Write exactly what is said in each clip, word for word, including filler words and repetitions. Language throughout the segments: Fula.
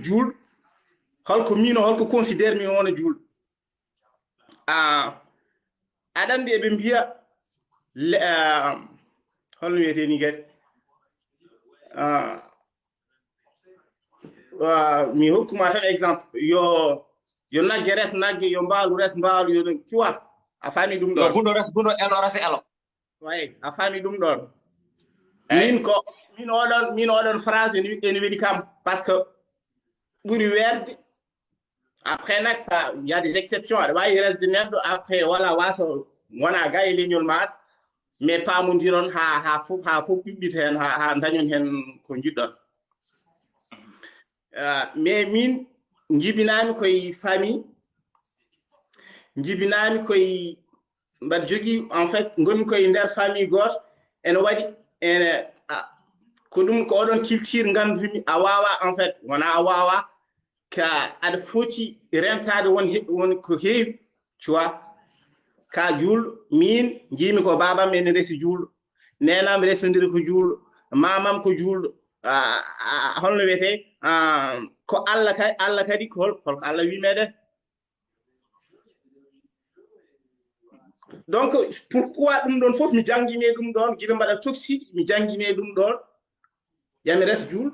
juulɗo? Holko miino, holko considère mi wona juulɗo? Ah, aɗa anndi eɓe mbiya, le- ah, holno wiyetee nii kadi? Ah, ah, mi hokkuma tan exemple, yo yo nagge res nagge, yo mbaalu res mbaalu, yo ɗum cuwa. A faami ɗum ɗo? Yo gundo res gundo, elo res elo. Way, a faami ɗum ɗon? Min ko min oɗon min oɗon phrase ene ene weli kam, parce que ɓuri weerde. Après nak, ça, il y a des exceptions. Aɗa waawi resde neɗɗo, après wala wasa wona ga e leñol maɗa, mais paamondiron ha ha fof ha fof ɓiɓɓita hen, ha ha dañon hen ko jiɗɗon. Ah, mais min jibinami koye famille, jibinami koye mbaɗa jogii, en fait, ngonmi koye nder famille gooto. Ene waɗi ene, ah, ko ɗum ko oɗon culture ngandumi a wawa, en fait, wona a wawa, ka aɗa foti rentade won he- won ko heewi, tu vois. Ka juulɗo, min jiimi ko babam ene resi juulɗo, nenam resodiri ko juulɗo, mamam ko juulɗo. Ah, ah, holno wiyetee? Ah, ko Allah kay Allah kadi ko hol- holko Allah wi meɗen? Donc pourquoi ɗum ɗon fof mi jangine ɗum ɗon gila mbaɗa toxi, mi jangine ɗum ɗon? Yami res juul,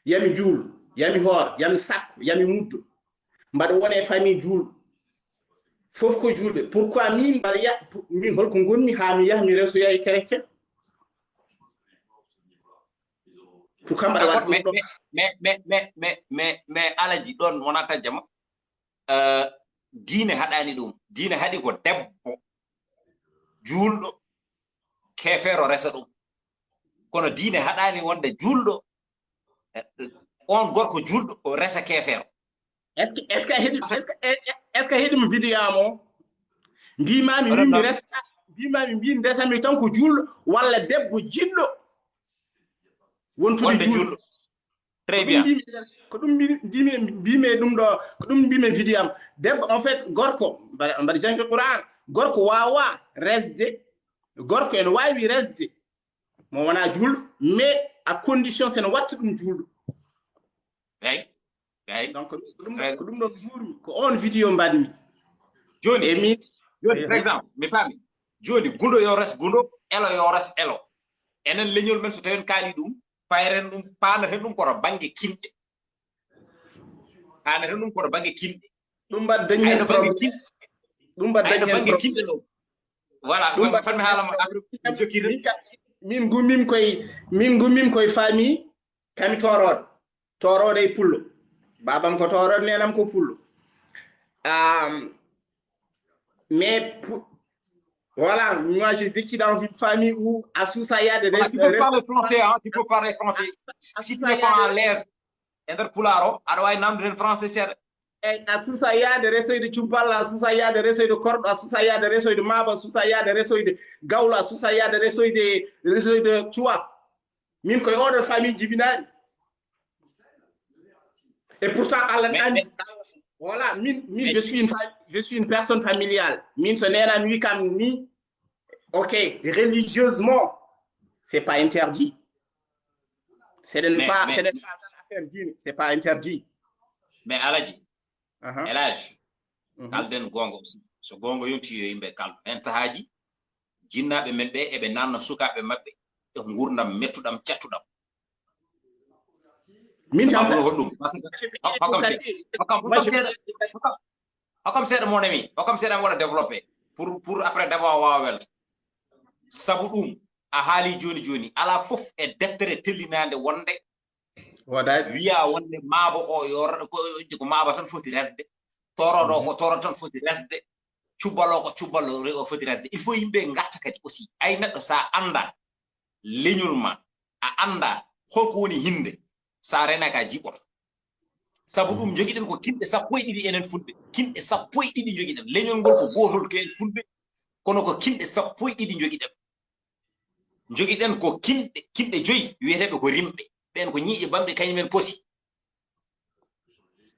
yami juul, yami hoor, yami sakko, yami muddo, mbaɗa wone famille juul, fof ko juulɓe. Pourquoi min mbaɗa ya min holko gonmi ha mi yaha mi resoya e chrétien? Pourquoi mbaɗa waɗa ɗum ɗo? Mais mais mais mais mais mais mais Alaji ɗon wona tajjama. Euh, diine haɗani ɗum. Diine haɗi ko debbo juulɗo keefeero resa ɗum. Kono diine haɗani wonde juulɗo, eh, on gorko juulɗo o resa keefeero. Est-ce que est-ce que a heɗi est-ce que est-ce que a heɗima vidéo am o? Mbimami min mi resa, mbimami mbin ndesami tan ko juulɗo walla debbo jiɗɗo wontude juulɗo. Très bien. Ko ɗum mbimi mbimi ɗum ɗo, ko ɗum mbimi vidéo am. Debbo en fait gorko mbaɗa mbaɗa jangde Qur'an, gorko wawa resde, gorko ene wawi resde mo wona juulɗo, mais à condition sene watta ɗum juulɗo. Eyyi. Eyyi. Donc ko ɗum ko ɗum ɗon juurmi, ko on vidéo mbaɗmi. Joni e min joni par exemple mi faami. Joni gundo yo res gundo, elo yo res elo. Enen leñol men so tawi en kaali ɗum, payren ɗum, paanaten ɗum koto bannge kinɗe. Paanaten ɗum koto bannge kinɗe. Ɗum mbaɗa dañi hen problème. Ɗum mbaɗa dañi hen bannge kinɗe ɗo. Voilà, ɗum mbaɗa fatmi haala mo après mi jokkita. Min gummim koye min gummim koye famille kami tooroɗo. Tooroɗo e pullo. Babam ko tooroɗo, nenam ko pullo. Um, mais pour, voilà, moi j'ai vécu dans une famille où à Sousa il y a des... Tu peux parler français, hein, tu peux parler français. Si tu n'es pas à l'aise, e nder pulaar o aɗa wawi namde hen français seeɗa. Eyyi, a suusa yaade resoyde cubbal, a suusa yaade resoyde korɗo, a suusa yaade resoyde maaba, a suusa yaade resoyde gawlo, a suusa yaade resoyde resoyde cuwa. Min koye oɗon famille jibinaani. Et pourtant Allah andi. Voilà, min min je suis une je suis une personne familiale. Min so nena mi wi kam ni, ok, religieusement c'est pas interdit. Seɗen pa seɗen pa tan affaire diine, c'est pas interdit. Mais Alaji, Elage, kalden goonga aussi. So goonga yonti yo yimɓe kaldu. Hen sahaaji, jinnaaɓe men ɓe eɓe nanna sukaaɓe maɓɓe e ngurdam mettuɗam, cattuɗam. Min kam sababu hoɗum? Parce que hokkam seeɗa, hokkam seeɗa, hokkam seeɗa mon ami, hokkam seeɗa mi waɗa développé pour pour après d'abord wawa welta. Sabu ɗum a haali joni joni ala fof e deftere tellinande wonde wiya wonde maabo o yo ko maaba tan foti resde, toroɗo ko toro tan foti resde, cubbalo ko cubballo o foti resde. Il faut yimɓe garta kadi aussi, ay neɗɗo sa anda leñol ma, a anda holko woni hinde, sa renaka a jiɓoto. Sabu ɗum jogiɗen ko kinɗe sappo e ɗiɗi enen fulɓe, kinɗe sappo e ɗiɗi jogiɗen. Leñol ngol ko gotol ko en fulɓe, kono ko kinɗe sappo e ɗiɗi jogiɗen. Jogiɗen ko kinɗe kinɗe joyi wiyeteɓe ko rimɓe, ɓen ko ñiiƴe bamɗe kañumen poti.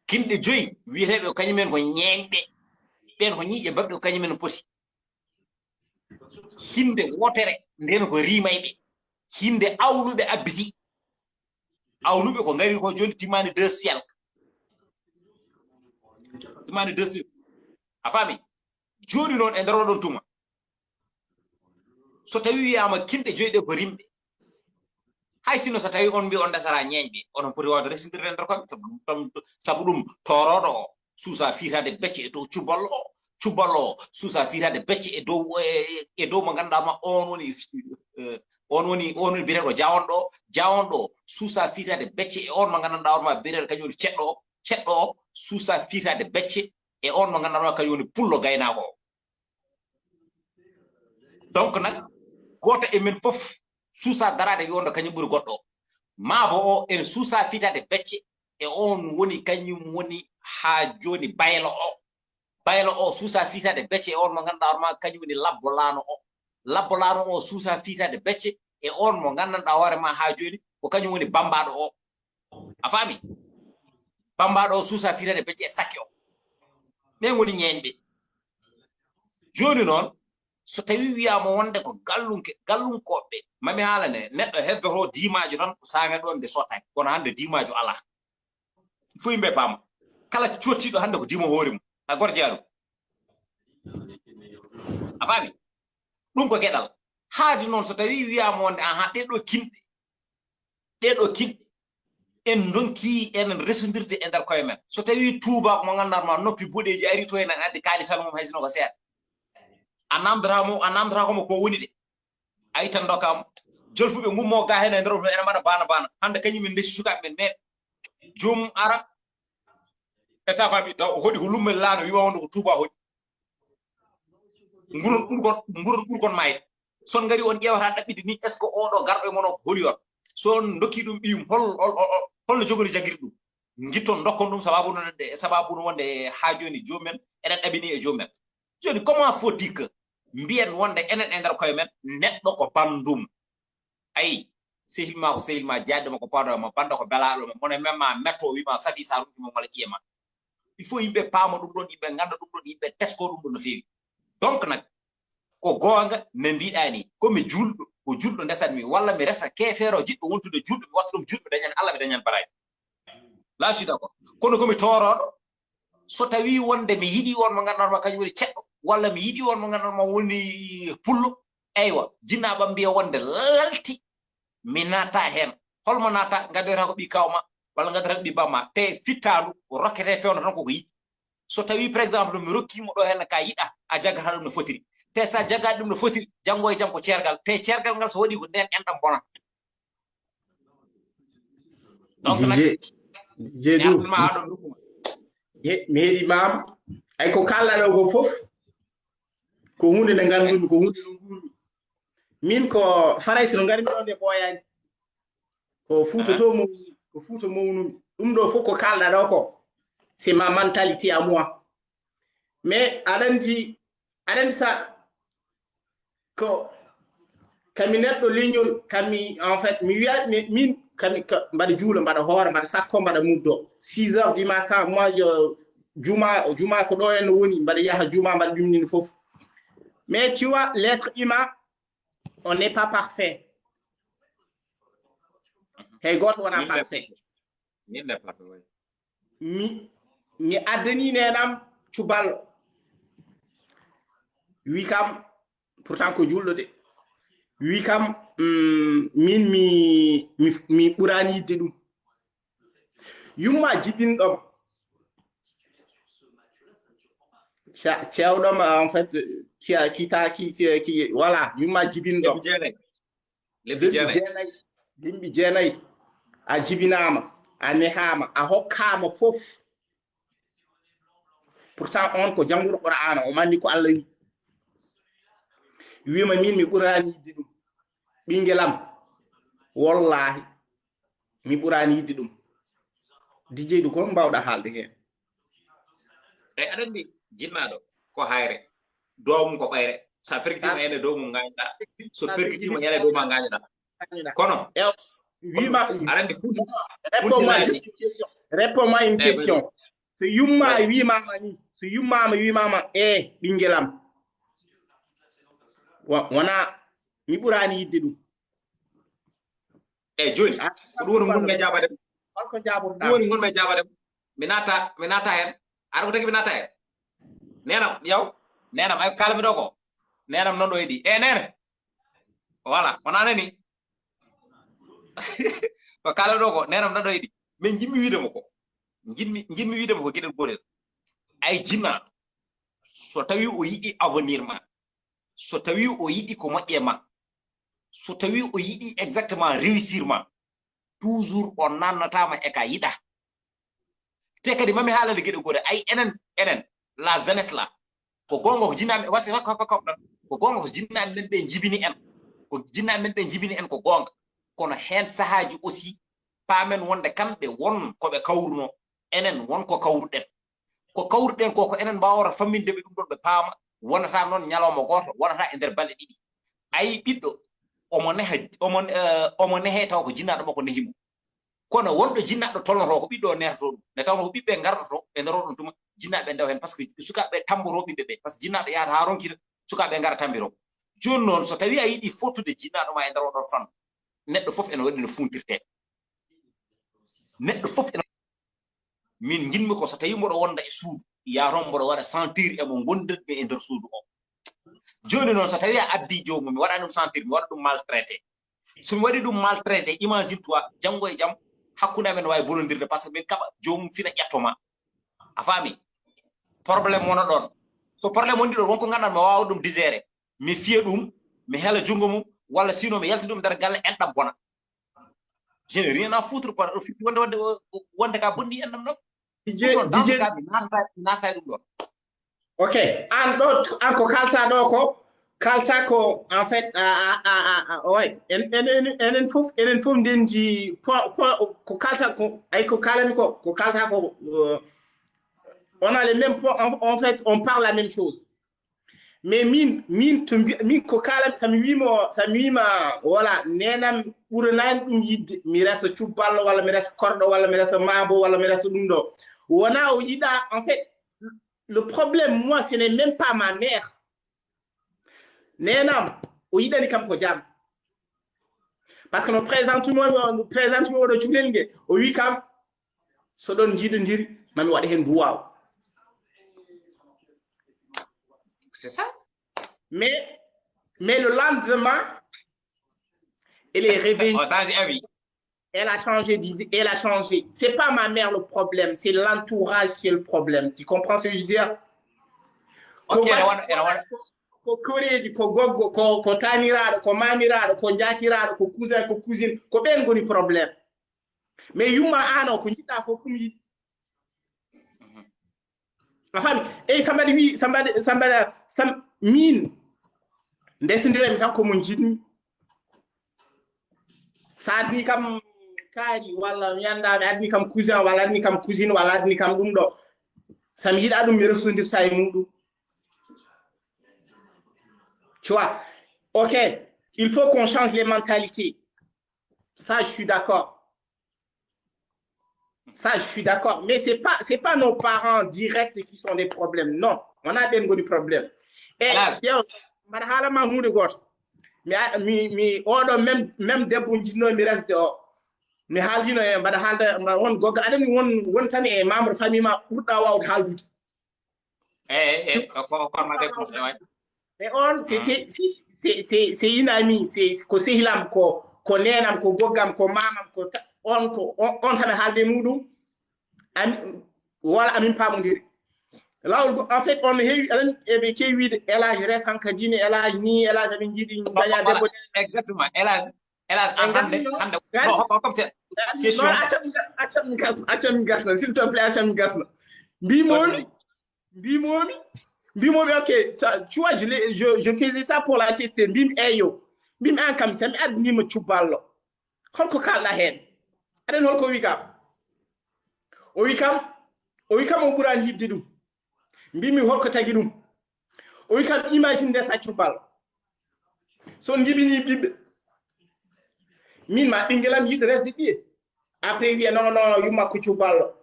Kinɗe joyi wiyeteɓe ko kañumen ko ñeeñɓe, ɓen ko ñiiƴe bamɗe ko kañumen poti. Hinde wotere nden ko rimayɓe, hinde awluɓe abbiti. Awluɓe ko ngari ko joni timmani deux siècle. Tuma ne deux sur. A faami? Jooni noon e nder oɗon tuma. So tawi wiyaama kinɗe joyi ɗe ko rimɓe. Hay sinno so tawi on mbi on ndesara ñeeñɓe, onon poti wawde resondirde e nder koɓe, sabu ɗum, sabu ɗum toorooɗo o suusa fiitaade becce e dow cuballo o, cuballo o suusa fiitaade becce e dow, e, e dow mo ngannduɗaa ma on woni, eh, on woni, on woni biyeteeɗo jawonɗo o, jawonɗo o suusa fiitaade becce e on mo ngannduɗaa on ma biyeteeɗo kañum woni ceɗɗo o, ceɗɗo o suusa fiitaade becce e on mo ngannduɗaa ma kañum woni pullo gaynaako o. Donc nak, gooto e men fof suusa daraade wiya on ɗo kañum ɓuri goɗɗo o. Maa bo o en suusa fiitaade becce e on woni kañum woni haa jooni baylo o. Baylo o suusa fiitaade becce e on mo ngannduɗaa on ma kañum woni labbo laano o. Labbo laano o suusa fiitaade becce e on mo nganndanɗaa hoore ma haa jooni ko kañum woni bammbaaɗo o. A faami? Bammbaaɗo o suusa fiitaade becce e sakke o. Ɓen woni ñeeñɓe. Jooni noon, so tawi wiyaama wonde ko gallunke, gallunkooɓe, mami haalane, neɗɗo heddoto diimaajo tan ko saanga ɗoon nde sottaaki, kono hannde diimaajo alaa. Il faut yimɓe paama. Kala cottiiɗo hannde ko diimo hoore mum. A gorjaa ɗum. A faami? Ɗum ko geɗal. Haadi noon so tawi wiyaama wonde, aha, ɗee ɗoo kinɗe, ɗee ɗoo kinɗe, en ndonki enen resondirde e nder koye men. So tawi tuubaako mo ngannduɗaa ma noppi boɗeeji ari to en addi kaalisal mum hay sino ko seeɗa. A namdata mo, a namdata ko mo ko woni de. A ittan dokkam. Jolfuɓe ngummo ga heen e nder ɗum ene mbaɗa bana bana. Hannde kañum min ndesi sukaaɓe men, mais joomum ara. E sa faami taw o hoɗi ko lummel laano wiima wonde ko tuuba hoɗi. Nguron ɓurkon, nguron ɓurkon mayde. So on ngari on ƴeewata ɗaɓɓide ni, est-ce que oɗo garɗo e mon o ko holi on? So on ndokki ɗum ɓiyum, hol, hol, hol, hol, holno jogori jagiri ɗum? Ngitton ndokkon ɗum sababu no wonde, sababu no wonde haa jooni joomum en eɗen ɗaɓɓini e joomum en. Jooni, comment faut-il que mbiyen wonde enen e nder koye men neɗɗo ko banndum? Ayi, sehil ma ko sehil ma, jaaɗo ma ko paado ma, banndo ko belaaɗo ma, mone men ma metto, wi ma safi sa ruɗɗi mo wala ƴiye ma. Il faut yimɓe paama ɗum ɗon, yimɓe ngannda ɗum ɗon, yimɓe tesko ɗum ɗon no feewi. Donc nak, ko goonga ne mbiɗa ni, ko mi juulɗo, ko juulɗo ndesatmi, walla mi resa keefeero jiɗɗo wontude juulɗo, mi watta ɗum juulɗo, mi dañan Allah, mi dañan baraji. Là, je suis d'accord. Kono ko mi toorooɗo, so tawi wonde mi yiɗi on mo ngannduɗaa ma kañum woni ceɗɗo, walla mi yiɗi on mo ngannduɗaa ma woni pullo, eywa, jinnaaɓe am mbiya wonde lalti, mi naata heen. Holmo naata? Ngaddata ko ɓii kaaw ma, walla ngaddata ko ɓii bamma. Te fittaandu, rokkete fewndo tan koko yiɗi. So tawi, par exemple, mi rokki mo ɗo heen ka yiɗa, a jaggata ɗum no fotiri. Te sa jaggaade ɗum no fotiri, janngo e jam ko ceergal. Te ceergal ngal so waɗi ko nden enɗam bona. Donc nak, Dj, Dj Dou. Yalma haɗo ndukkuma. Ye, mi heɗi maam. Ay ko kalɗa ɗo ko fof, ko huunde nde nganndumi, ko huunde nde nguurmi. Min ko Farayse no ngarmi ɗo nde ɓooyaani. Ko Fuuta to mo, ko Fuuta mawnumi. Ɗum ɗo fof ko kalɗa ɗo ko, c'est ma mentalité à moi. Mais aɗa anndi, aɗa anndi sa, ko, kami neɗɗo leñol, kami, en fait, mi wiya, mi, min, kami, ka, mbaɗa juula, mbaɗa hoora, mbaɗa sakko, mbaɗa muddo. Six heures du matin, moi, je, juma, juma ko ɗo en woni, mbaɗa yaha juma, mbaɗa ɗum nin fof. Mais tu vois, l'être humain, on n'est pas parfait. Hay gooto wona parfait. Min ne parfait, oui. Mi, mi addani nenam cuballo. Wi kam, pourtant ko juulɗo de. Wi kam, mm, min mi, mi, mi ɓurani yidde ɗum. Yumma jibinɗom. Ca-, cewɗom, en fait, qui a, qui t'a, qui, qui, qui, voilà, yumma jibinɗom. Lebbi jeenayi. Lebbi jeenayi. Lebbi jeenayi. A jibinaama, a nehaama, a hokkaama fof. Pourtant, on ko jannguɗo Qur'aana, o mandi ko Allah wi. Wiima min mi ɓuraani yidde ɗum. Ɓinngel am, wallaahi, mi ɓuraani yidde ɗum. Dijeydu, ko mbawɗa haalde heen? E aɗa anndi, jinnaaɗo ko hayre, doomum ko ɓayre. So a fergitima ñande doomum ngaañoɗa, so fergitima ñande dow ma ngaañoɗa. Kono, ew, wiima, aɗa anndi, funti-, réponds-moi juste une question. Réponds-moi une question. So yumma wiimaama ni, so yummaama wiimaama, e ɓinngel am, wa-, wona mi ɓuraani yidde ɗum. Eyi, jooni, ko ɗum woni ngonmi e jaabade mo. Holko jaabotoɗaa? Ɗum woni ngonmi e jaabade mo. Mi naata, mi naata heen. Aɗa ko tagi mi natta e. Nenam, yaw. Nenam, ay ko kalmi ɗo ko. Nenam non ɗo yiɗi. E nene. Voilà, on a nani. Ko kalmi ɗo ko, nenam non ɗo yiɗi. Min jiɗmi wiide mo ko. Jiɗmi, jiɗmi wiide mo ko geɗel gotel. Ay jinnaɗo. So tawi o yiɗi avenir ma. So tawi o yiɗi ko moƴƴe ma. So tawi o yiɗi exactement réussir ma. Toujours o nannatama e ka yiɗa. Te kadi mami haalande geɗe goɗe, ay enen, enen, la jeunesse la. Ko goonga ko jinnaaɓe, wasi hokka hokka hokka ɗon. Ko goonga ko jinnaaɓe men ɓe jibini en. Ko jinnaaɓe men ɓe jibini en ko goonga. Kono heen sahaaji aussi, paamen wonde kamɓe won ko ɓe kawruno, enen won ko kawruɗen. Ko kawruɗen ko, ko enen mbaawata famminde ɓe ɗum ɗon ɓe paama, wonata noon ñalawma gooto, wonata e nder balɗe ɗiɗi. Ay ɓiɗɗo, omo neha, omo, eh, omo nehe taw ko jinnaaɗo makko nehi mo. Kono wonɗo jinnaɗo tolnoto ko ɓiɗɗo o netoto ɗum. Nde tawno ko ɓiɓɓe ngardoto ɓe ndaro ɗon tuma, jinnaɓe ndewa hen, parce que sukaaɓe tamboto ɓiɓɓe ɓe, parce que jinnaɗo yahata ha ronkita, sukaaɓe ngara tambiro. Joni noon, so tawi a yiɗi fottude jinnaɗo ma e nder oɗon fannu, neɗɗo fof ene waɗi no funtirte. Neɗɗo fof ene, min njiɗmi ko so tawi mboɗo wonda e suudu, yaton mboɗo waɗa sentir emo gondirɓe e nder suudu o. Joni noon, so tawi a addi joomum, mi waɗa ɗum sentir, mi waɗa ɗum maltraité. So mi waɗi ɗum maltraité, imagine toi, janngo e jam, hakkunde amen wawi bonondirde, parce que min kaɓa joomum fina ƴetto ma. A faami? Problème wona ɗon. So problème woni ɗon, wonko ganduɗa mi wawa ɗum digéré. Mi fiya ɗum, mi hela junngo mum, walla sinon mi yalta ɗum nder galle, enɗam bona. Je n'ai rien à foutre, par, o fiɓi wonde, wonde, wonde ka bonni enɗam ɗon. Ɗum ɗon, dans ce cas, mi naata, mi naata e ɗum ɗon. Ok, an ɗo, an ko kalta ɗo ko, kalta ko, en fait, a, a, a, a, a, ouais, en, en, en, enen fof, enen fof ndenji po, po, ko kalta ko, ay ko kalami ko, ko kalta ko, euh, on a les mêmes points, en, en fait, on parle la même chose. Mais min, min, to mbi-, min ko kalami, sa mi wimo, sa mi wima, voilà, nenam ɓuranani ɗum yidde, mi resa cubballo, walla mi resa korɗo, walla mi resa maabo, walla mi resa ɗum ɗo. Wona o yiɗa, en fait, le problème, moi, ce n'est même pas ma mère. Nenam, o yiɗani kam ko jam. Parce que no présente mo, no présente mo oɗo cukalel nge, o wi kam, so ɗon jiidondiri, mami waɗa hen duwaw. C'est ça. Mais, mais le lendemain, elle est réveillée. On change avis. Elle a changé d'idée, elle a changé. C'est pas ma mère le problème, c'est l'entourage qui est le problème. Tu comprends ce que je veux dire? Ok, ko ene wona, ene wona. Ko, ko koreeji, ko goggo, ko, ko taaniraaɗo, ko maamiraaɗo, ko njaatiraaɗo, ko cousin, ko cousine, ko ɓeen ngoni problème. Mais yumma aan o, ko njiɗɗa fof ɗum yiɗi. Mhm. A faami? Eyi, sa mbaɗi wi, sa mbaɗi, sa mbaɗa, sa, min, ndesondiremi tan ko mo njiɗmi. Sa adni kam kaari, walla mi annda, mi adni kam cousin, walla adni kam cousine, walla adni kam ɗum ɗo. Sa mi yiɗa ɗum, mi resondirta e muɗum. Tu vois? Ok, il faut qu'on change les mentalités. Ça, je suis d'accord. Ça, je suis d'accord. Mais c'est pas, c'est pas nos parents directs qui sont des problèmes. Non, on a des gros problèmes. Et Alas. Yo, mbaɗa haala ma huunde gooto. Mi, a-, mi, mi, oɗo même, même debbo jiɗno mi resde o. Mi haaldino e mbaɗa haalda, mbaɗa won gogga aɗani won, won tan e membre famille ma ɓurɗa wawde haaldude. Eh, eh, eh, ko, ko, ko ma de conseil, ouais. E on, c'est, c'est, c'est, c'est, c'est une amie, c'est, ko sehilam, ko, ko nenam, ko goggam, ko mamam, ko ta-, on, ko, on, on tan haalde muɗum. Ami, wala amin pamodiri. Lawol go, en fait, on heewi, aɗan, eɓe keewi wiide, El Hadj res hankadine, El Hadj ni, El Hadj amin jiiɗi daña debbo. Exactement, El Hadj, El Hadj, an hannde, hannde, ko, ko, comme c'est question. Non, acca min ga-, acca min gas-, acca min gasna, s'il te plaît, acca min gasna. Mbimomi, mbimomi, mbimomi, ok, ta-, tu vois, je l'ai, je, je faisais ça pour la tester, mbimi, eyo, mbimi, an kam, sa mi addinima cubballo, holko kalɗa heen? Aɗan holko o wi kam? O wi kam, o wi kam o ɓurani yiɗde ɗum. Mbimi, holko tagi ɗum? O wi kam, imagine nde sa cubballo. So on njibini ɓiɓɓe. Min ma ɓinngel am yiɗa resde ɓiye. Après, wiya, non, non, yumma ko cubballo.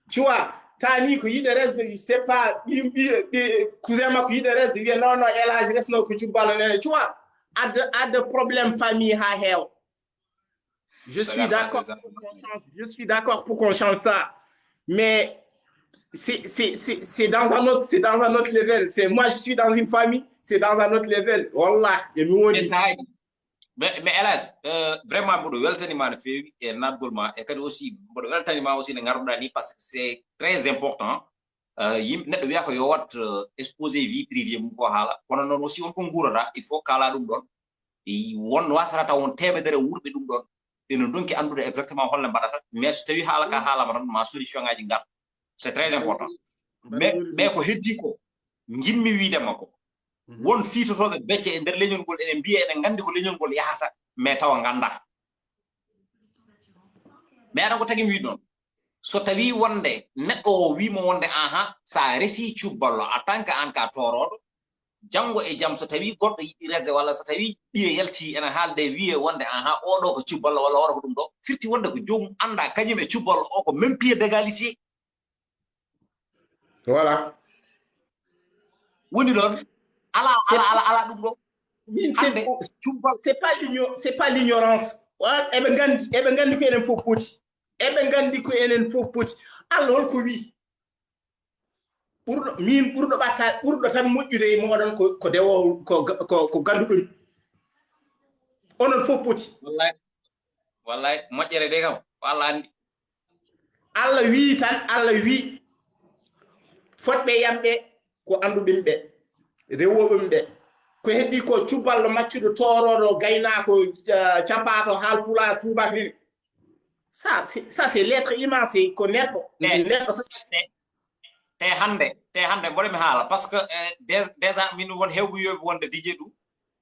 Tu vois, tani ko yiɗa resde, je sais pas, ɓi, ɓi, ɓi, cousin makko yiɗa resde, wiya, non, non, El Hadj resno ko cubballo, nene. Tu vois, adda, adda problème famille ha heewa. Je suis d'accord pour qu'on change, je suis d'accord pour qu'on change ça. Mais C'est, c'est, c'est, c'est dans un autre, c'est dans un autre level. C'est, moi, je suis dans une famille, c'est dans un autre level. Wallah, e mi wondi. Mais, mais hélas, euh, vraiment, mboɗo weltanima no feewi e naatgol ma, e kadi aussi mboɗo weltanima aussi no ngarduɗa ni, parce que c'est très important. Euh, yimɓe, neɗɗo wiya ko yo wat euh, exposé vie privée mum ko haala, kono noon aussi on ko nguurata, il faut kala ɗum ɗon. Won wasata taw on temedere wuurɓe ɗum ɗon ene donki anndude exactement holle mbaɗata, mais so tawi haala ka haalama tan ma solution ngaji ngarta. C'est très important. Mais mais ko heddi ko jinmi wiidema ko, won fiitotoɓe becce e nder leñol ngol ene mbiya ene nganndi ko leñol ngol yahata, mais tawa ngannda. Mais aɗa ko tagi mi wiide noon, so tawi wonde neɗɗo o wimo wonde aha, sa resi cubballo en tant que an ka toroɗo, janngo e jam so tawi goɗɗo yiɗi resde walla so tawi ɓiye yalti ene haalde wiye wonde aha, oɗo ko cubballo walla oɗo ko ɗum ɗo, firti wonde ko joomum annda kañum e cubballo o ko même pied d'égalité. Voilà. Woni ɗon ala ala ala ala ɗum ɗo. Hande cubbal. C'est pas l'igno- c'est pas l'ignorance. Eɓe nganndi, eɓe nganndi ko enen fof poti. Eɓe nganndi ko enen fof poti. Allah holko wi? Ɓurɗo min ɓurɗo ɓatta ɓurɗo tan moƴƴude e moɗon ko ko dewo ko ko ko ganduɗon. Onon fof poti. Wallahi wallahi moƴƴere de kam ko Allah andi. Allah wi tan, Allah wi fotɓe yamɓe ko anduɓe ɓe, rewoɓe ɓe. Ko heddi ko cuballo maccuɗo toroɗo gaynako, capato, haal pula tubak ni. Ça c'est, ça c'est l'être humain, c'est ko neɗɗo. Neɗɗo. Te hande te hande mboɗo mi haala parce que déjà min won hewgu yoɓe wonde Didier ɗum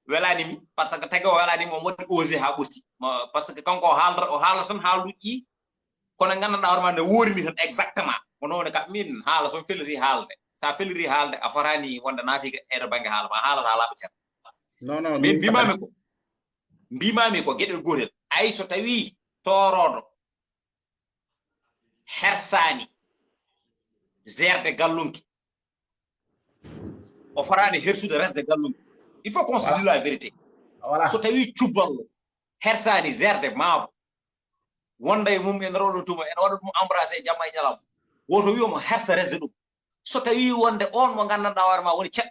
welani mi, parce que tagi o welani mi, omo waɗi osé ha ɓurti. Parce que kanko o haalata o haala tan haaluji ɗi kono gandanɗa hoore ma ne worini tan exactement. Kono woni kam min haala somi feliri haalde, sa feliri haalde a fotani wonde nafiga e to banggue haala ma haalata laaɓa ceer. Non non min mbimami ko mbimami ko gueɗel gotel, ay so tawi toroɗo hersani gérde gallunki, o fotani hersude resde gallunki. Il faut qu'on se dise la vérité. So tawi cubballo hersani gérde maabo wonda e mum e nder oɗo tuma ene waɗa ɗum embrasé jamma e ñalawma, woto wi omo hersa resde ɗum. So tawi wonde on mo gandanɗa hoore ma woni ceɗɗo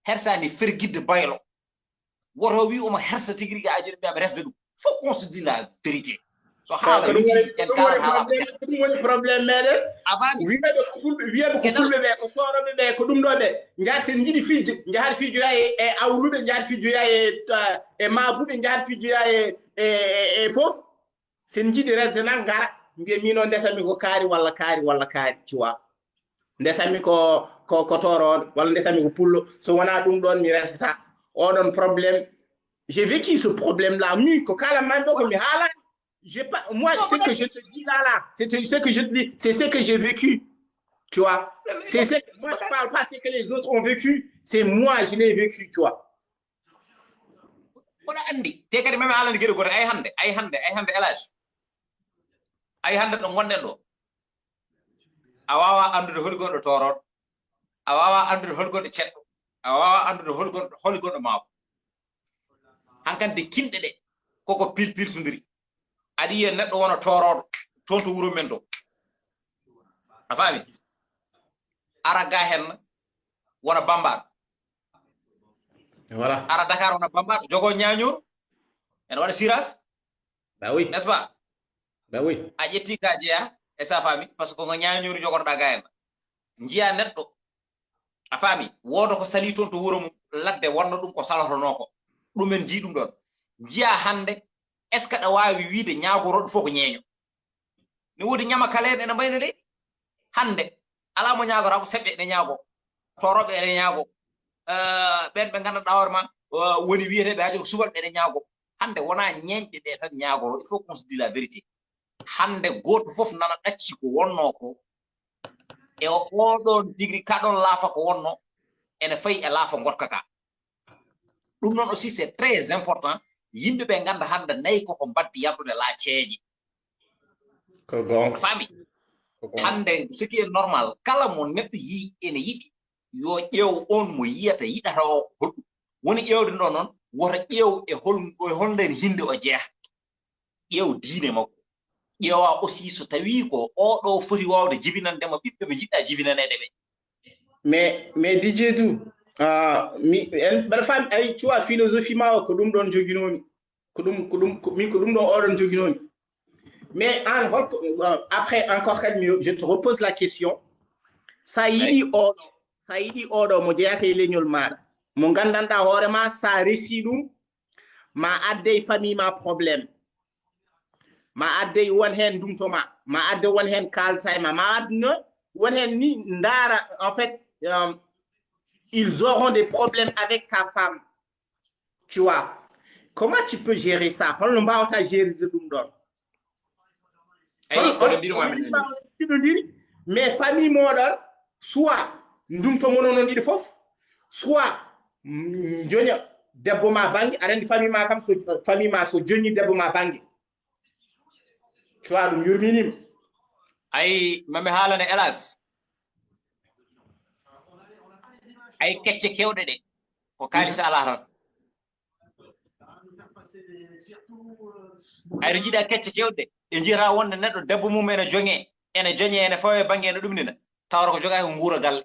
hersani fergidde baylo, woto wi omo hersa tigi rigi aji ɗum mbiyami resde ɗum. Faut qu'on se dise la vérité. So haala yoti en kala haala ko ceɗɗo. Ɗum woni problème meɗen. Wiyeɓe ko fulɓe wiyeɓe ko fulɓe ɓe ko toroɓe ɓe ko ɗum ɗo ɓe. Jahat sen jiiɗi fijde jahat fijoya e awluɓe, jahat fijoya e e mabuɓe, jahat fijoya e e fof. Sen jiiɗi resde nan gara mbiya min o ndesami ko kaari walla kaari walla kaari, tu vois. Ndesami ko ko ko toroɗo walla ndesami ko pullo, so wona ɗum ɗon mi resata. Oɗon problème, j'ai vécu ce problème là. Min ko kala man ɗo ko mi haalani. J'ai pas, moi ce que je te dis là là, c'est ce que je te dis, c'est ce que j'ai vécu. Tu vois. C'est ce que moi je parle pas ce que les autres ont vécu, c'est moi je l'ai vécu, tu vois. Kono andi te kadi mami haalani gueɗe gote ay hande ay hande ay hande elage. Ay hande ɗo gonɗen ɗo a wawa andude holi gonɗo toroɗo, a wawa andude holi gonɗo ceɗɗo, a wawa andude holi gonɗo holi gonɗo maabo. Hankante kinɗe ɗe koko pilpiltodiri. Aɗa yiya neɗɗo wona toroɗo toon to wuuro men to, a faami? Ara ga hen wona bambaɗo. Voilà. Ara Dakar wona bambaɗo jogo ñañoru ene waɗa siras. Bah oui. N'est-ce pas? Bah oui. A ƴetti ka jeeya e sa faami parce que ko ñañoru jogotoɗa ga hen. Jiya neɗɗo a faami woda ko sali toon to wuuro mum ladde wonno ɗum ko salotono ko. Ɗum en jii ɗum ɗon. Jiya hande est ce que ɗa wawi wiide ñagoroɗo fof ko ñeeño? Ne woodi ñama kaleeɗe ene mbayno leydi hannde. Alaa mo ñaagorako seɓɓe ene ñaago, toroɓe ene ñaago. Ɓen ɓe nganndanɗaa hoore ma woni wiyeteeɓe haaju ko subalɓe ene ñaago. Hannde wonaa ñeeñɓe ɓe tan ñaagoro, il faut qu'on se dit la vérité. Hannde gooto fof nana ɗacci ko wonnoo ko e oɗon tigri kaɗon laafa ko wonnoo ene fayi e laafa ngotka ka. Ɗum noon aussi c'est très important yimɓe ɓe ngannda hannde nayi koko mbaddi yardude laaceeje. Ko goonga. Faami? Hannde ce qui est normal kala mo neɗɗo yii ene yiɗi yo ƴeew on mo yiyata yiɗata o holɗum woni ƴeewde ɗo noon, woto ƴeew e hol e holnden hinnde o jeeya. Ƴeew diine makko. ƴeewa aussi so tawii ko oɗo foti waawde jibinande mo ɓiɓɓe ɓe njiɗɗa jibinaneede ɓe. Mais, mais D J Doudou, ah, mi, en, mbaɗa faami, ay, tu vois, philosophie ma o, ko ɗum ɗoon joginoomi. Ko ɗum, ko ɗum, ko, min ko ɗum ɗoon oɗon joginoomi. Mais an, holko, euh, après, encore kadi, mi, je te repose la question. So a yiɗi oɗo, so a yiɗi oɗo mo jeyaaka e leñol maaɗa, mo nganndanɗaa hoore ma, so a resii ɗum, ma addey famille ma problème. Ma addey won heen ndumto ma, ma adde won heen kaalta e ma, ma adduno won heen ni ndaara, en fait, euh, ils auront des problèmes avec ta femme. Tu vois? Comment tu peux gérer ça? Holno mbaawata gérer ɗum ɗoon? Eyi, kono mbiɗo ma minen. Ɗiɗondiri, mais famille moɗon, soit ndumto mon onon ɗiɗo fof, soit, mm, joña debbo ma bannge, aɗa anndi famille ma kam, so famille ma so joñi debbo ma bannge, soit ɗum yurminima. Ay, mami haalane, hélas. Ay, kecce kewɗe ɗe, ko kaalis alaa tan. Ay, to njiɗa kecce kewɗe, ɓe njiyata wonde neɗɗo debbo mum ene joñe, ene joñe, ene fawe bannge, ene ɗumnina, tawata ko jogaaki ko nguura galle.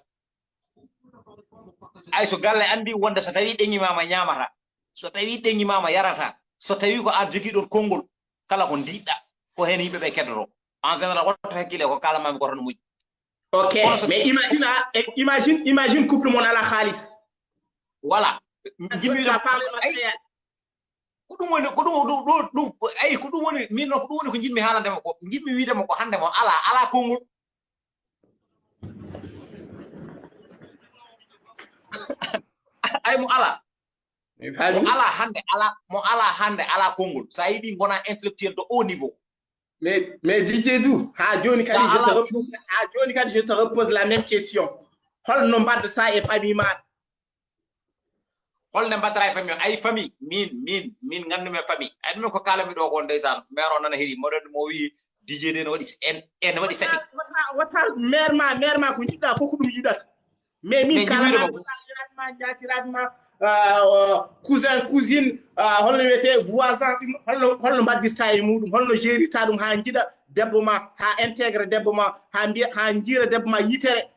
Ay, so galle anndi wonde so tawii ɗeŋimaama ñaamata, so tawii ɗeŋimaama yarata, so tawii ko aan jogii ɗoon konngol, kala ko ndiɗɗa, ko heen yimɓe ɓe keddoto. En général, wonto hakkille ko kaalamami ko tan moƴƴi. Ok, mais imagine, ah, eh, imagine, imagine couple mon alaa xaalis. Voilà. Jimmi Ça parle ma ay, cher. Ko ɗum woni, ko ɗum, ɗum, ɗum, ɗum, ay, ko ɗum woni, min noon ko ɗum woni ko njiɗmi haalande mo ko, njiɗmi wiide mo ko hannde mo alaa, alaa konngol. Ay, mo alaa. Mo alaa hannde, alaa, mo alaa hannde, alaa konngol. So a yiɗi ngona intellectuel de haut niveau. Mais, mais D J Doudou, ha jooni kadi, je te repose, ha jooni kadi, je te repose la même question. Holno mbaɗata e famille ma? Holno mbaɗata e famille? Ay, famille, min, min, min nganndu-mi famille. Ay, ɗum ko kaalammi ɗo ko, ndeysaan, maire o nana heɗi, mboɗo mo wi D J de no waɗi, en, en waɗi sati. Wata, wata, wata, maire ma, maire ma ko njiɗɗa fof ko ɗum yiɗata. Mais min kala ma, njaatiraaɗo ma, ah, cousin, cousine, ah, holno wiyetee, voisin, ɗum holno, holno mbaɗdirta e muɗum, holno jeerirta ɗum haa njiɗa debbo ma, haa intégré debbo ma, haa mbiya, haa njiira debbo ma yitere,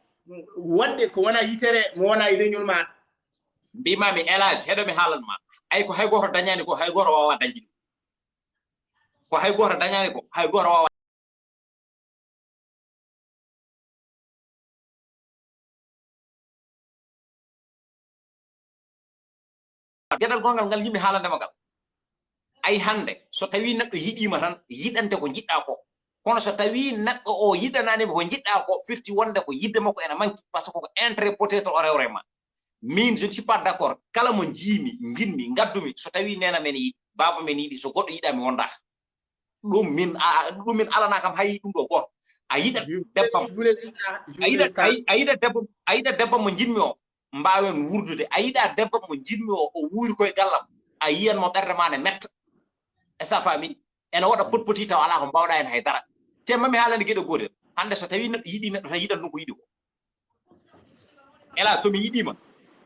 waɗde ko wona yitere mo wona e leñol ma. Mbimami, Elage, heɗo mi haalan ma. Ay, ko hay gooto dañaani ko, hay gooto waawa dañde ɗum. Ko hay gooto dañaani ko, hay gooto waawa. Geɗal gongal ngal yimɓe haalande ma ngal. Ay, hannde, so tawii neɗɗo yiɗiima tan, yiɗante ko njiɗɗa ko. Kono so tawii neɗɗo o yiɗanaani ma ko njiɗɗa ko, firti wonde ko yiɗde makko ene manki, parce que ko intérêt peut-être o rewre ma. Min, je ne suis pas d'accord. Kala mo njiimi, njiɗmi, ngaddumi, so tawii neene am ene yiɗi, baaba am ene yiɗi, so goɗɗo yiɗaa mi wondaaka. Ɗum min, a, ɗum min alanaa kam hay ɗum ɗo gooto. A yiɗat debbam. A yiɗat, a yi-, a yiɗat debbam, a yiɗat debbam mo njiɗmi o, mbaawen wuurdude. A yiɗaa debbam mo njiɗmi o, o wuuri koye gallam. A yiyan mo ɓernde ma ne metta. Est-ce que a faami? Ene waɗa potpoti taw alaa ko mbaawɗaa heen hay dara. Te mami haalande geɗe gootel. Hannde so tawii neɗɗo yiɗii neɗɗo tan yiɗan ɗum ko yiɗi ko. Ela so mi yiɗiima,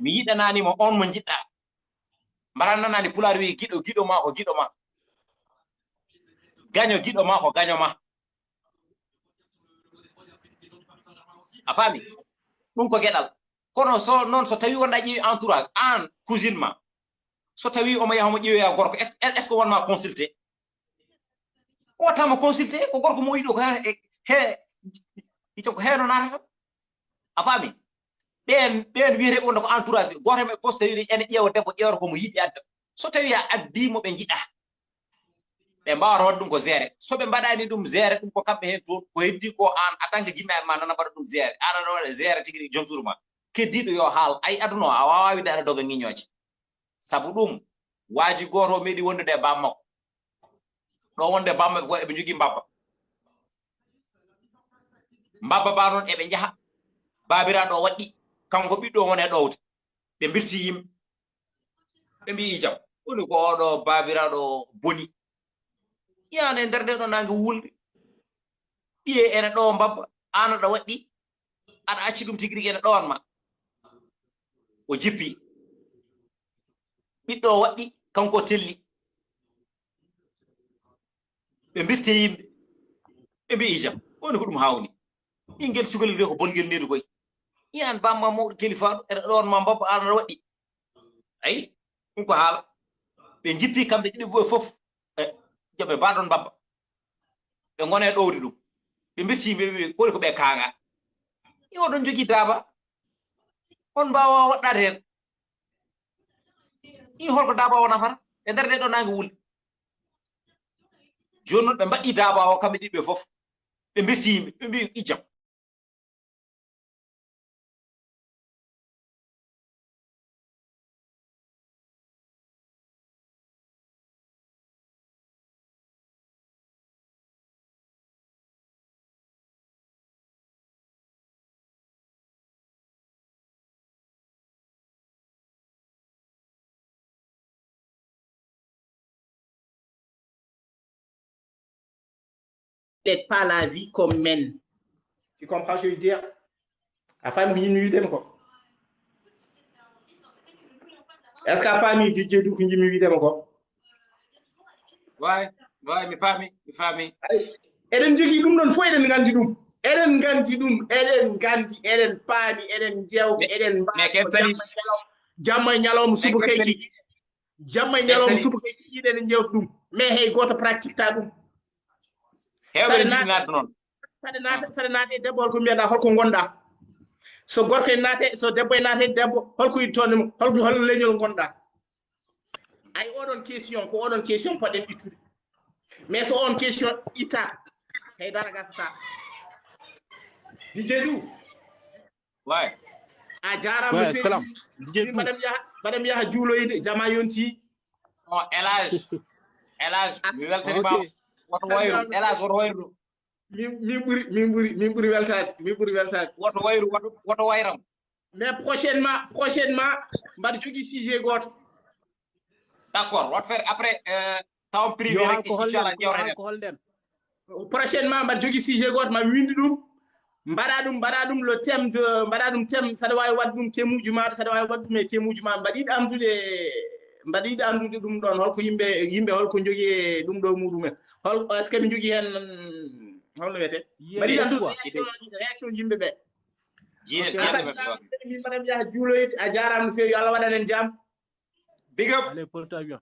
mi yiɗanaani mo on mo njiɗɗaa. Mbaɗa nanaani pulaar wiyi giɗo, giɗo ma ko giɗo ma. Gaño giɗo ma ko gaño ma. A faami? Ɗum ko geɗal. Kono so noon, so tawii wonɗa ƴeewi entourage, aan cousine ma, so tawii omo yaha omo ƴeewoya gorko, est, est, est-ce que wonma consulté? Ko watta mo consulté, ko gorko mo yiɗo ko he, he, ito ko heno natata. A faami? Ɓeen, ɓeen wiyeteeɓe wonde ko entourage ɓe. Gooto e maɓɓe fof so tawii ene ƴeewa debbo, ƴeewata ko mo yiɗi adda. So tawii a addii mo ɓe njiɗa, ɓe mbaawata waɗde ɗum ko géré. So ɓe mbaɗaani ɗum géré, ɗum ko kamɓe heen toon, ko heddii ko aan, en tant que jinnaaɓe ma, nana mbaɗa ɗum géré. Aan aɗa waɗa géré tigi rigi joom suudu ma. Keddiiɗo yo haal. Ay, aduna o, a waawaa wiide aɗa doga ŋiñooje. Sabu ɗum, waaji gooto o meeɗi wondude e baaba makko. Ɗo wonde baaba makko, eɓe njogii mbabba. Mbabba ba noon eɓe njaha. Baabiraaɗo o waɗɗi, kanko ɓiɗɗo o woni e ɗowde. Ɓe mbirti yimɓe. Ɓe mbiyi jam. Woni ko oɗo baabiraaɗo boni. Yiyaano e nder nde ɗo naange wulde. Ɓiye ene ɗowa mbabba, aan aɗa waɗɗi, aɗa acci ɗum tigi rigi ene ɗowan ma. O jippi. Ɓiɗɗo o waɗɗi, kanko o telli. Ɓe mbirti yimɓe. Ɓe mbi'i jam. Woni ko ɗum hawni. Ɓinngel cukalel wiya ko bongel needu koy. Yiyan bamma mawɗo kelifaaɗo, eɗa ɗoon ma mbabba aan aɗa waɗɗi. Ayi, ɗum ko haala. Ɓe njippi kamɓe ɗiɗi ɓe fof. E, joɓe mbaɗon mbabba. Ɓe ngona e ɗowdi ɗum. Ɓe mbirti yimɓe ɓe, kori ko ɓe kaanga. Ni oɗon jogii daaba. On mbaawa waɗɗaade heen. Ni holko daaba o nafata? E nder nde ɗo naange wuli. Jooni noon ɓe mbaɗɗi daaba o kamɓe ɗiɗi ɓe fof. Ɓe mbirti yimɓe, ɓe mbi ijjam. Peut-être pas la vie comme men. Tu comprends ce que je veux dire? A faami ko yimmi wiidema ko? Est-ce que a faami, Didier Dourou, ko yimmi wiidema ko? Way, way, mi faami, mi faami. Eɗen jogii ɗum ɗon fof, eɗen nganndi ɗum. Eɗen nganndi ɗum, eɗen nganndi, eɗen paami, eɗen njeewta, eɗen mbaɗa. Jamma e ñalawma, subaka e kikiiɗe. Jamma e ñalawma, subaka e kikiiɗe, eɗen njeewta ɗum. Mais hay gooto pratiqueta ɗum. Heewɓe ne jiɗi naatde noon. Saɗa naata, saɗa naata e debbo, holko mbiyaɗa, holko ngonɗa? So gorko e naata, so debbo e naata e debbo, holko ittoonde mo? Holko, hol leñol ngonɗa? Ay, oɗon question, ko oɗon question poɗɗen ittude. Mais so on question itta, hay dara gasata. Didier Dourou. Way. A jaaraama. Way, salam. Didier Dourou. Mbaɗam yaha, mbaɗam yaha juuloyde, jama yonti. Oh, El Hadj. El Hadj, mi weltaniima. Woto wayru, El Hadj, woto wayru. Min, min ɓuri, min ɓuri, min ɓuri weltaade, min ɓuri weltaade. Woto wayru, woto, woto wayram. Mais prochainement, prochainement, mbaɗa jogii sujet gooto. D'accord, woto feere après, euh, tawon privé rek, inchallah, ƴeewren. Prochainement, mbaɗa jogii sujet gooto, ma winndi ɗum. Mbaɗa ɗum, mbaɗa ɗum le thème de, mbaɗa ɗum thème, saɗa waawi waɗde ɗum thème uji ma, saɗa waawi waɗde ɗum e thème uji ma, mbaɗa yiɗi anndude, mbaɗa yiɗi anndude ɗum ɗon, holko yimɓe, yimɓe holko njogii e ɗum ɗo muɗumen. Hol, est-ce que ɓe njogii heen, holno wiyetee? Mbaɗa yiɗi anndude réaction yimɓe ɓe. Min mbaɗa mi yaha juuloyde, a jaaraama no feewi, yo Allah waɗan en jam. Big up. Allez, porte-toi bien.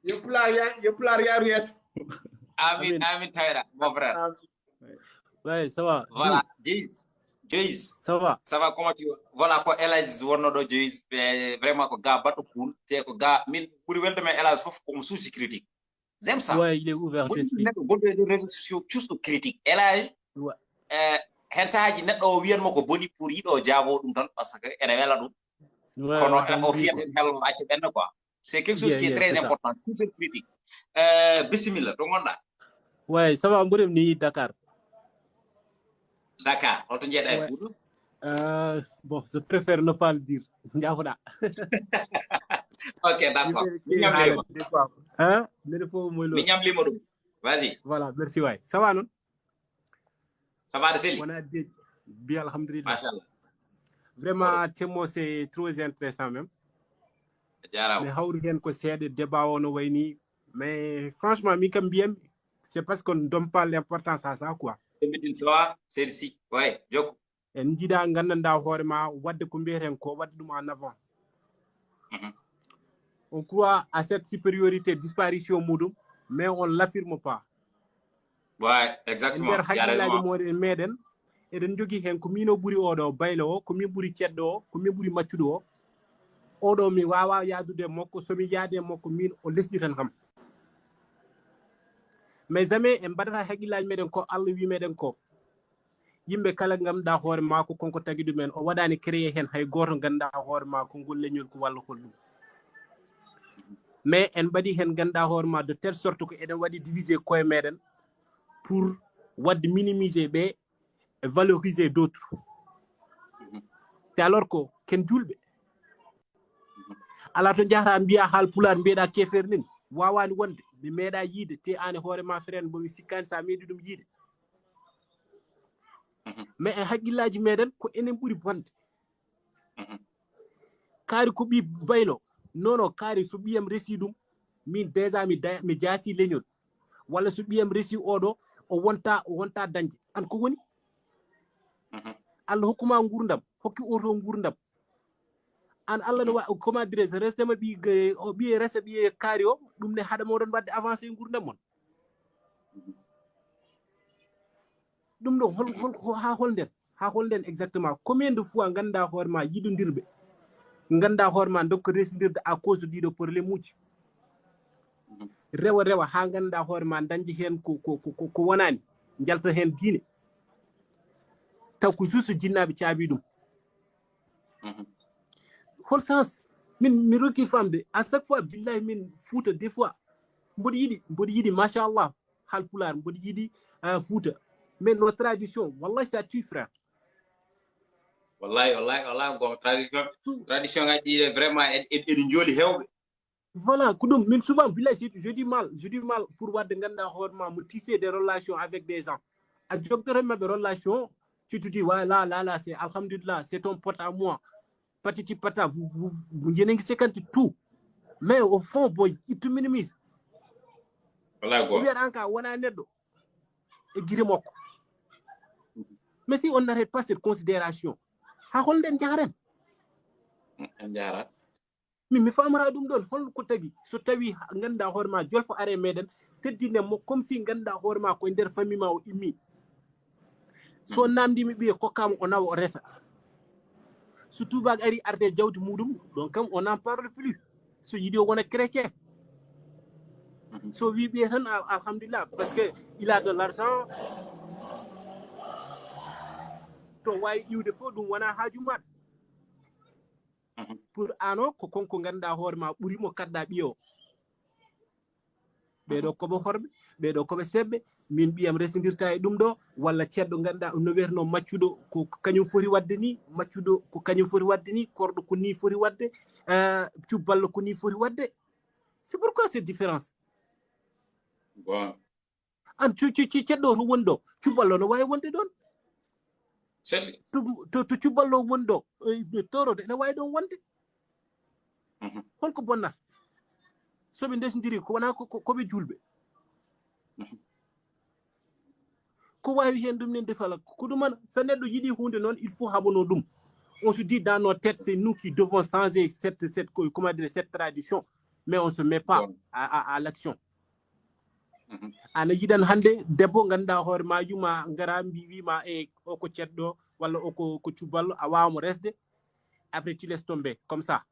Yo Pulaar ya, yo Pulaar yaaru yeeso. Amin, amin, Tayra, mon frère. Ouais, ça va. Voilà, Joyce. Joyce. Ça va. Ça va, comment tu vas? Voilà, ko El Hadj wonno ɗo, Joyce, mais vraiment ko ga baɗɗo cool, te ko ga min ɓuri welɗo men El Hadj fof ko mo souci critique. J'aime ça. Ouais, il est ouvert d'esprit. Neɗɗo gonɗo e réseaux sociaux, cuusto critique. El Hadj, Ouais. eh, hen sahaaji neɗɗo o wiyanmo ko boni pour yiɗo jaago ɗum tan, parce que ene wela ɗum. Ouais, Kono ouais, o ouais. fiyat en hel acca ɓenna quoi. C'est quelque chose Yeah, qui est yeah, très c'est ça. Important. Toujours critique. Euh, bisimilla, to ngonɗa? Ouais, ça va, mboɗo mi ni Dakar. Dakar, hoto jeeɗa e Ouais. Fouta? Euh, bon, je préfère ne pas le dire. Njaafoɗa. Ok, d'accord. Mi ñamlima. Hein? Mbiɗa fof moy lo. Mi ñamlima ɗum. Vas-y. Voilà, merci waay. Ça va noon? Ça va de seli? Wona de bi, alhamdulillah. Machallah. Vraiment, thème o c'est trop intéressant même. A jaaraama. Mi hawri heen ko seeɗa, débat o no wayi nii. Mais franchement, min kam mbiyam, c'est parce qu'on ne donne pas l'importance à ça quoi. Ɓe mbiɗin so a seydi si. Way, jokku. En njiɗa nganndanɗa hoore ma waɗde ko mbiyeten ko, waɗde ɗum en avant. Mhm. On croit à cette supériorité, disparition muɗum, mais on l'affirme pas. Ouais, E exactement. nder Tu as hakkillaaji raison. Moɗon meɗen, eɗen njogii heen ko min o ɓuri oɗo baylo o, ko min ɓuri ceddo o, ko min ɓuri maccuɗo o. Oɗo mi waawaa yahdude e makko, so mi yahdi e makko min o lesɗitan kam. Mais jamais en mbaɗata hakkillaaji meɗen ko Allah wi meɗen ko. Yimɓe kala ngannduɗa hoore maako konko tagi ɗumen, o waɗaani créé heen hay gooto ngannduɗa hoore maako ngol leñol ko walla hol ɗum. Mais en mbaɗi heen ngannduɗa hoore ma de telle sorte que eɗen waɗi divisé koye meɗen pour waɗde minimiser ɓe et valoriser d'autres. C'est alors que ken julɓe. Alaa to njahata mbiya haal pulaar mbiyeɗa keefeer nen. Wawaani wonde, mi meeɗa yiide, te aan e hoore ma frère mbomi sikkaani sa meeɗi ɗum yiide. Mhm. Mais e hakkillaaji meɗen ko enen ɓuri bonde. Mhm. Kaari ko ɓi baylo. Non, non, kaari so ɓiyam resi ɗum, min déjà mi da-, mi jaasi leñol. Walla so ɓiyam resi oɗo, o wonta o wonta dañde. An ko woni? Allah hokkuma nguurndam, hokki oto nguurndam. An Allah no wa comment dirais je, resdema ɓi o ɓiye resa ɓiye kaari o, ɗum ne haɗa moɗon waɗde avancé e nguurndam mon. Ɗum ɗo hol hol ha hol nden? Ha hol nden exactement? Combien de fois ngannduɗaa hoore ma yiɗondirɓe, ngannduɗaa hoore ma ndokka resondirde à cause de ɗiɗo problème uji? Rewa rewa ha ngannduɗaa hoore ma dañde heen ko ko ko ko wonaani, njalta heen diine. Taw ko juste jinnaaɓe caabi ɗum. Hol sens? Min mi rokki famde à chaque fois, billahi, min Fuuta des fois mboɗo yiɗi mboɗo yiɗi machallah, haalpulaar mboɗo yiɗi, ah, Fuuta, mais nos traditions, wallahi, ça tue, frère. Wallahi wallahi wallahi, goonga, tradition, tradition ngaji ɗi vraiment eɗi njooli heewɓe. Voilà, ko ɗum min souvent, billahi, je, je dis mal, je dis mal pour waɗde ngannduɗaa hoore ma mo tisser des relations avec des gens. A jogdoro maɓɓe relation, tu te dis, ouais, là là là, c'est alhamdulillah, c'est ton pote à moi, patati patata, vous vous vous njenengi cinquante tout. Mais au fond, boy, it minimise. Wallahi O goonga. Wiyata an ka wona neɗɗo e gire makko. Mais si on n'arrête pas cette considération, ha hol nden jaharen? En jaaraama. Min mi famara ɗum ɗon, hol ko tagi so tawi ngannduɗaa hoore ma jolfo are meɗen, teddinen mo comme si ngannduɗaa hoore ma koye nder famille ma o immi. So namdimi ɓiye kokkama o nawa o resa. So tubaak ari arde jawdi muɗum, donc kam on n'en parle plus. So yiɗi o wona chrétien, so wi ɓiye tan, alhamdulillah, parce que il a de l'argent, to wawi iwde fof ɗum wona haaju maɗa. Pour ano ko konko ngannduɗaa hoore ma ɓuri mo kaɗɗa ɓiye o. Ɓeɗo koɓe horɓe, ɓeɗo koɓe sebbe. Min ɓiyam resondirta e ɗum ɗo, walla ceɗɗo ngannduɗaa no wiyatno maccuɗo ko kañum foti waɗde ni, maccuɗo ko kañum foti waɗde ni, korɗo ko ni foti waɗde, eh, cubballo ko ni foti waɗde. C'est pourquoi cette différence? Bon. An cu- cu- cu- ceɗɗo to woni ɗo, cubballo no wawi wonde ɗon. Selli. To to to cubballo woni ɗo, eh, torodo ene wawi ɗon wonde. Mhm. Holko bonna? Soɓe ndesdiri ko wona ko ko- koɓe julɓe. Mhm. Ko wawi hen ɗum nen defala ko ɗum an, so neɗɗo yiɗi hunde noon, il faut haɓano ɗum. On se dit dans nos têtes, c'est nous qui devons changer cette cette co- comment dire, cette tradition, mais on se met pas Bon. à, à, à l'action. Mhm. Ana yiɗan hannde debbo ngannduɗaa hoore ma yuma ngara mbi wima e o ko ceɗɗo walla o ko ko cuballo, a wawa mo resde, après tu laisses tomber comme ça.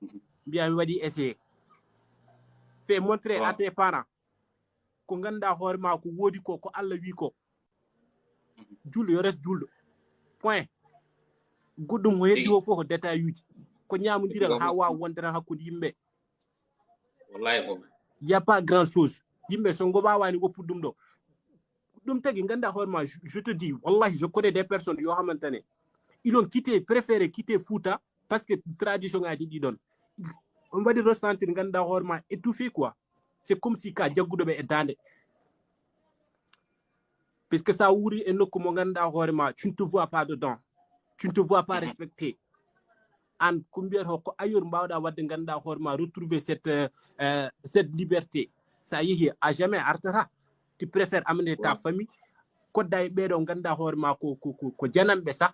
Mhm. Mbiya mi waɗi essayé, fait montrer à Bon. Tes parents ko ngannduɗaa hoore ma ko woodi ko, ko Allah wi ko. Julɗo yo res julɗo, point. Goɗɗum o heddi Tigi. O fof ko détail uji, ko ñaamodiral Tigi. Ha wawa wonde tan hakkude yimɓe. Wallahi ko. Y a pas grand chose. Yimɓe so ngo wawani woppude ɗum ɗo, ɗum tagi ngannduɗaa hoore ma. Je, je te dis wallahi, je connais des personnes yoo xamante ne ils ont quitté, préféré quitter Fouta parce que tradition ngaji ɗi ɗon on waɗi ressentir ngannduɗaa hoore ma étouffé quoi. C'est comme si ka jagguɗo ɓe e daande. Puisque sa wuuri e nokku mo ngannduɗaa hoore ma, tu ne te vois pas dedans, tu ne te vois pas respecté. An ko mbiyata ko ailleurs mbawɗa waɗde ngannduɗaa hoore ma retrouver cette, euh, euh, cette liberté. Sa yeehi à jamais artata. Tu préfères amener ta famille, kodda e ɓeɗo ngannduɗaa hoore ma ko ko ko, ko jananɓe sah,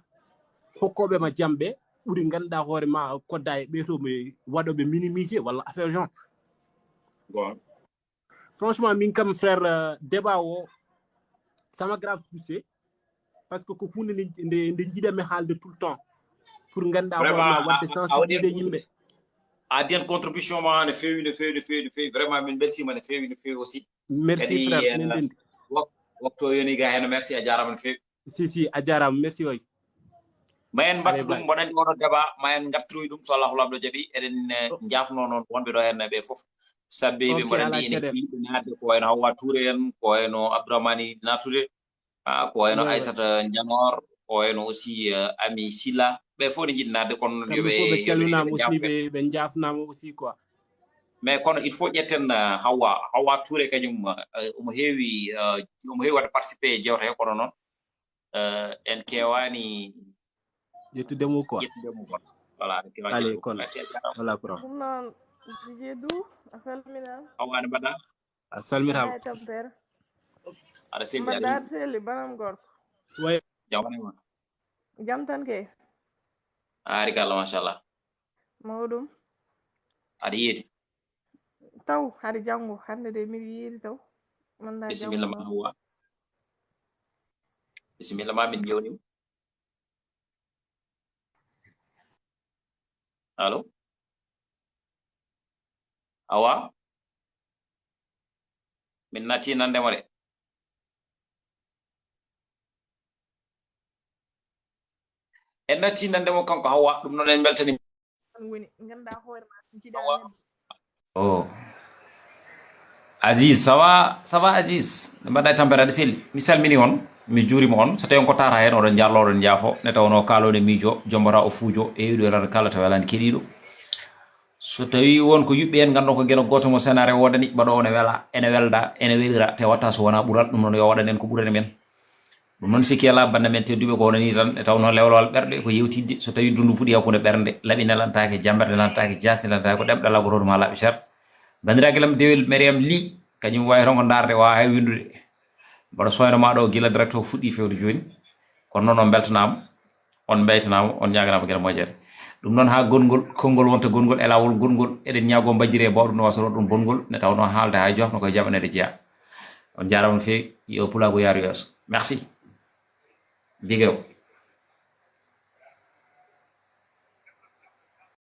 hokkoɓe ma jamɓe ɓuri ngannduɗaa hoore ma kodda e ɓeto ɓe waɗoɓe minimiser walla affaire genre. Bon. Franchement min kam frère, euh, débat o ça m'a grave touché, parce que ko hunde nde nde nde jiɗanmi haalde tout le temps pour ngannduɗaa hoore ma, Vraiment, waɗde a- a- a waɗi sensibiliser yimɓe. A addi hen contribution ma no feewi no feewi no feewi no feewi, vraiment min beltima no feewi no feewi aussi. Merci Kadi, frère, eh, minen ndenndi. Wak- waktu o yoni ga hen, merci, a jarama no feewi. Si si, a jarama, merci oy. Ma en mbattu Allez, ɗum, bye. Mboɗo anndi oɗo débat, ma en ngartiroy ɗum so Allahu Lamɗo jaɓi. Eɗen, eh, Oh. Njaafno noon wonɓe ɗo henne ɓe fof. Sabbi ɓe Ok, mboɗo ala anndi ene caɗeele. keewi naatde, ko wayno Hawwa Touré en, ko wayno Abdourahmane yiɗi naatude, ah, ko wayno Ouais, ouais. Aissata Ndianor, ko wayno aussi, eh, Ami Silla. Ɓe fof ne njiɗi naatde, kono noon yo Kamɓe ɓe fof ɓe yo ɓe calminaama ɓe aussi, njaafno ɓe. Ɓe ɓe njaafnaama aussi quoi. Mais kono il faut ƴetten, eh, Hawwa, Hawwa Touré kañum, eh, omo heewi, eh, omo heewi waɗde participé e jewte he, kono noon, eh, en keewaani Ƴettude mo quoi. Ƴettude mo quoi. Voilà, en keewaani Allez, ƴettude mo. kono. Merci, a jarama. Voilà, kono. Ɗum noon, Dj Doudou, a salminaama. Hawwa, ne mbaɗa? A salminaama. Ay, tampere. Aɗa selli, aɗa mbaɗɗa selli, banam gorko. Way. Jam woni ma. Jam tan kay. Ari kala, machallah. Mawɗum. Aɗa yeedi? Taw, hari janngo. Hannde de miɗo yeedi taw. Manda bisimilla janngo ma, Hawa. Bisimilla ma, min yewnima. Allo? Awa? Min natti nande mo de. En natti nande mo kanko Hawa, ɗum noon en mbeltani. An woni, nganndaa hoore ma, jiɗaa Hawa. Neɗɗo. Oh. Aziz, ça va? Ça va, Aziz? No mbaɗɗa e tampere, aɗa selli? Mi salmini on, mi juurima on. So tawi on ko tata heen, oɗon njarlo, oɗon njaafo. Ne tawnoo kaalooɗo miijo, jombata o fuujo, e wiɗo welata kala to welani keɗiiɗo. So tawi won ko yuɓɓi heen, nganndon ko geno gooto mo senaare woodani, mbaɗo one wela, ene welda, ene welira, te watta so wonaa ɓural, ɗum noon yo waɗan en ko ɓurani men. Ɗum noon sikki alaa bannde men tedduɓe ko hono nii tan, e tawnoo lewlewal ɓerɗe ko yewtidde, so tawii dunndu fuɗii hakkunde ɓernde, laɓi nelantaake, jammbere nelantaake, jaasi nelantaake, ko ɗemɗe Alla ko ɗum haa laaɓi seeɗa. Banndiraagal am dewel Mariam Ly, kañum waawi tan ko ndaarde, waawa hay winndude. Mbaɗa soyno maa ɗo gila direct o fuɗɗii fewde jooni. Kono noon on mbeltanaama, on mbeytanaama, on ñaaganaama gila moƴƴere. Ɗum noon haa gonngol, konngol wonta gonngol e laawol gonngol, eɗen ñaagoo mbajjiree bawɗo no wasoro ɗum bonngol, ne tawnoo haalde haa jofna koye jaɓaneede jeyaa. On njaaraama no feewi, yo pulaagu yaaru yeeso. Merci. Big up.